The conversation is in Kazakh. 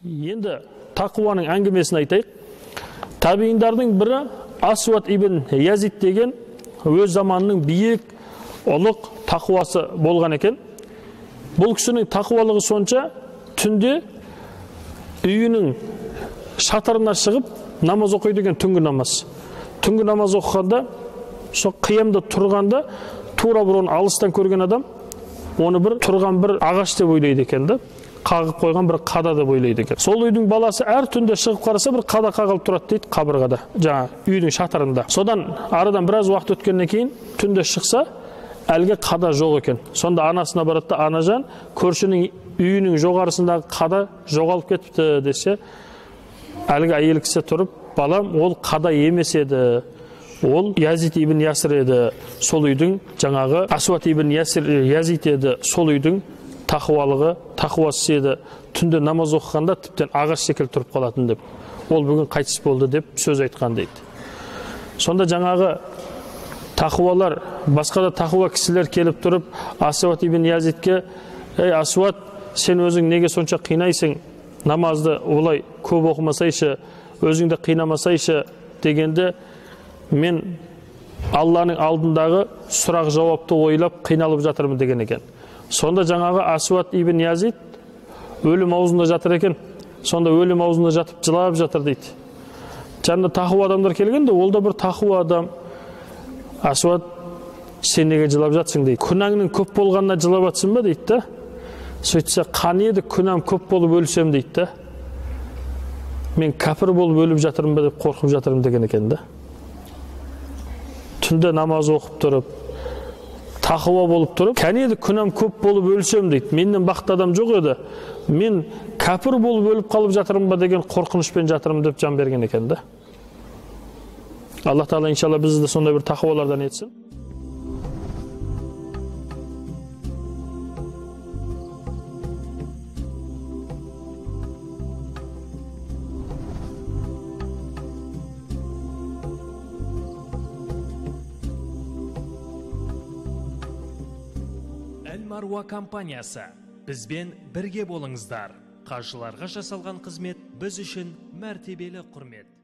Енді тақуаның әңгімесін айтайық. Табиіндардың бірі Асуат ибн Язид деген өз заманының биік, ұлық тақуасы болған екен. Бұл кісінің тақуалығы сонша, түнде үйінің шатырына шығып намаз оқиды екен, түнгі намаз. Түнгі намаз оқығанда, сол қиямда тұрғанда, тура бір оны алыстан көрген адам оны бір тұрған бір ағаш деп ойлайды екен да, қағып қойған бір қада деп ойлайды екен. Сол үйдің баласы әр түнде шығып қараса, бір қада қағылып тұрады дейді қабырғада, жаңа үйдің шатырында. Содан арадан біраз уақыт өткеннен кейін түнде шықса, әлгі қада жоқ екен. Сонда анасына барады да, анажан, көршінің үйінің жоғарысындағы қада жоғалып кетіпті десе, әлгі әйел кісі тұрып, балам, ол қада емес еді, ол Язид ибн Ясир еді, сол үйдің жаңағы Асуат ибн Ясир Язид еді, сол үйдің тақуалығы, тақуасы еді, түнде намаз оқығанда тіптен ағаш секілді тұрып қалатын деп, ол бүгін қайтыс болды деп сөз айтқан дейді. Сонда жаңағы тақуалар, басқа да тақуа кісілер келіп тұрып Асуат ибн Язидке, ей Асуат, сен өзің неге сонша қинайсың, намазды олай көп оқымасайшы, өзіңді қинамасайшы дегенде, мен Алланың алдындағы сұрақ жауапты ойлап қиналып жатырмын деген екен. Сонда жаңағы Асуат ибн Язид өлім аузында жатыр екен. Сонда өлім аузында жатып жылап жатыр дейді. Жанында тақуа адамдар келгенде, ол да бір тақуа адам. Асуат, сен неге жылап жатсың дейді. Күнәңнің көп болғанына жылап жатсың ба дейді да. Сөйтсе, қане еді күнәм көп болып өлсем дейді да. Мен кәпір болып өліп жатырмын ба деп қорқып жатырмын деген екен да. Түнде намаз оқып тұрып, тақуа болып тұрып, кәне еді күнәм көп болып өлсем дейді. Менен бақытты адам жоқ еді. Мен кәпір болып өліп қалып жатырмын ба деген қорқынышпен жатырмын деп жан берген екен да. Алла Тағала иншалла бізді де сондай бір тақуалардан етсін. Әл-Маруа компаниясы. Бізбен бірге болыңыздар. Қажыларға жасалған қызмет біз үшін мәртебелі құрмет.